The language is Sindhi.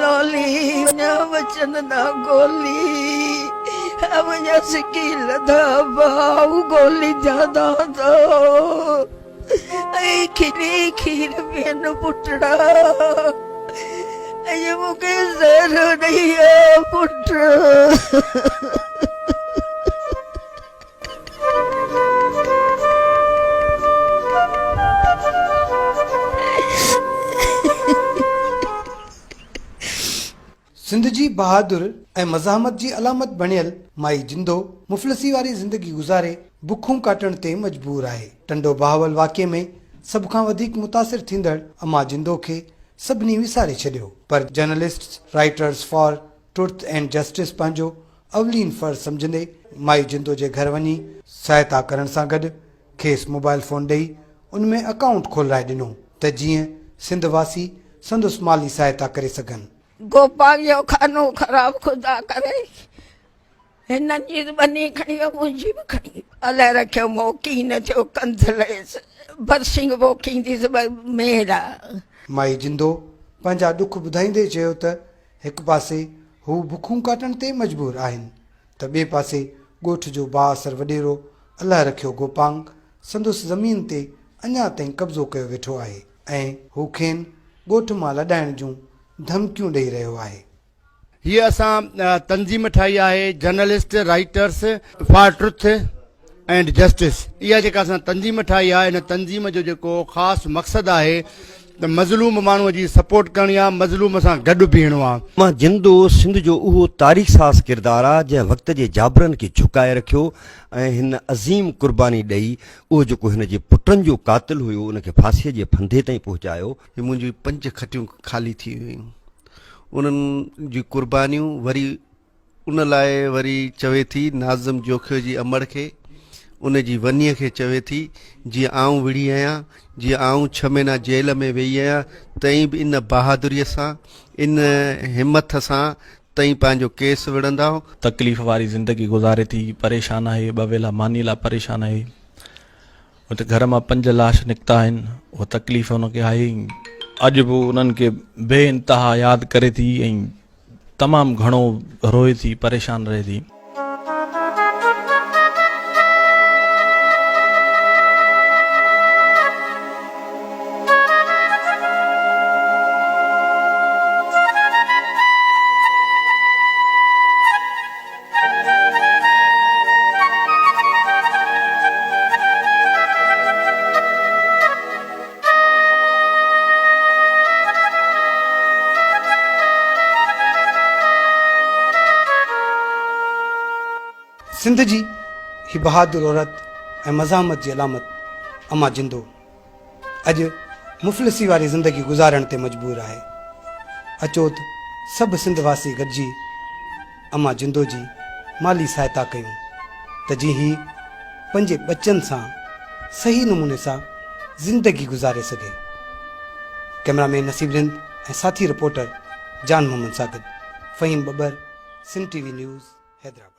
لولي وڃان وچن دا گولي وڃان سڪي لڌا ڀاء گولي جادا تو ۽ کلي کير پين پٽڙا ۽ مون کي زهر ڏئي آ پٽ. سنڌ جي بهادر ۽ مزاحمت جي علامت بڻيل مائي جندو مفلسي واري زندگي گذاري بکون ڪاٽڻ تي مجبور آهي. ٽنڊو بهاول واقعي ۾ سڀ کان وڌيڪ متاثر ٿيندڙ اما جندو کي سڀني وساري ڇڏيو پر journalists writers for truth and justice پنهنجو اولين فرض سمجهندي مائي جندو جي گهر وڃي سهائتا ڪرڻ سان گڏ کيس موبائل فون ڏئي ان ۾ اڪائونٽ کولرائي ڏنو ته جيئن سنڌ واسي سندس مالي سهائتا ڪري سگهن. گوپانگ جو خانو خراب خدا ڪري هنن جي ٻني کڻي ويو منهنجي به کڻي ويو. الائي رکيو موکي نه ٿيو ڪنڌ لهيس برسنگ پوکينديس ميرا. مائي جندو پنهنجا ڏک ٻڌائيندي چيو ته هڪ پاسي هو بکون ڪاٽڻ تي مجبور آهن ته ٻئي پاسي ڳوٺ جو بااثر وڏيرو الله رکيو گوپانگ سندس زمين تي اڃا تائين قبضو ڪيو ويٺو آهي ۽ هو کين ڳوٺ مان لڏائڻ جون ڌمڪيون ڏئي رهيو آهي. هيء اسان تنظيم ٺاهي آهي journalist writers for truth and justice اها جيڪا اسان تنظيم ٺاهي آهي ان تنظيم جو جيڪو خاص مقصد آهي ته مظلوم ماڻهو جي سپورٽ ڪرڻي آهي مظلوم سان گڏ بيهڻو آهي. مان جندو سنڌ جو اهو تاريخ ساز ڪردار آ جنهن وقت جي جابرن کي جهڪائي رکيو ۽ هن عظيم قرباني ڏئي اهو جيڪو هن جي پٽن جو قاتل هيو ان کي ڦاسيء جي ڦنڌي تائين پهچايو. هي منهنجون پنج کٽيون خالي ٿي ويون انهن جون قربانيون وري ان لاء وري چوي ٿي ناظم جوکيو جي امڙ کي ان جي ونيء کي چوي ٿي جيئن آئون وڙهي آهيان جيئن آئون ڇهه مهينا جيل ۾ ويئي آهيان تئين به ان بهادريء سان ان همٿ سان تئين پنهنجو ڪيس وڙهندائو. تڪليف واري زندگي گذاري ٿي، پريشان آهي، ٻه ويلا ماني لاء پريشان آهي. اتي گهر مان پنج لاش نڪتا آهن، اها تڪليف هن کي آهي. اڄ به انهن کي بي انتها ياد ڪري ٿي ۽ تمام گهڻو روئي ٿي، پريشان رهي ٿي. سنڌ جي هي بهادر عورت ۽ مزاحمت جي علامت اما جندو اڄ مفلسي واري زندگي گذارڻ تي مجبور آهي. اچو ته سڀ سنڌ واسي گڏجي اما جندو جي مالي سهائتا ڪيون ته جيئن هي پنهنجي ٻچن سان صحيح نموني سان زندگي گذاري سگهي. ڪئميرا مين نصيب رند ۽ ساٿي رپورٽر جان محمد سان گڏ Faheem Babbar, Sindh T V news, Hyderabad.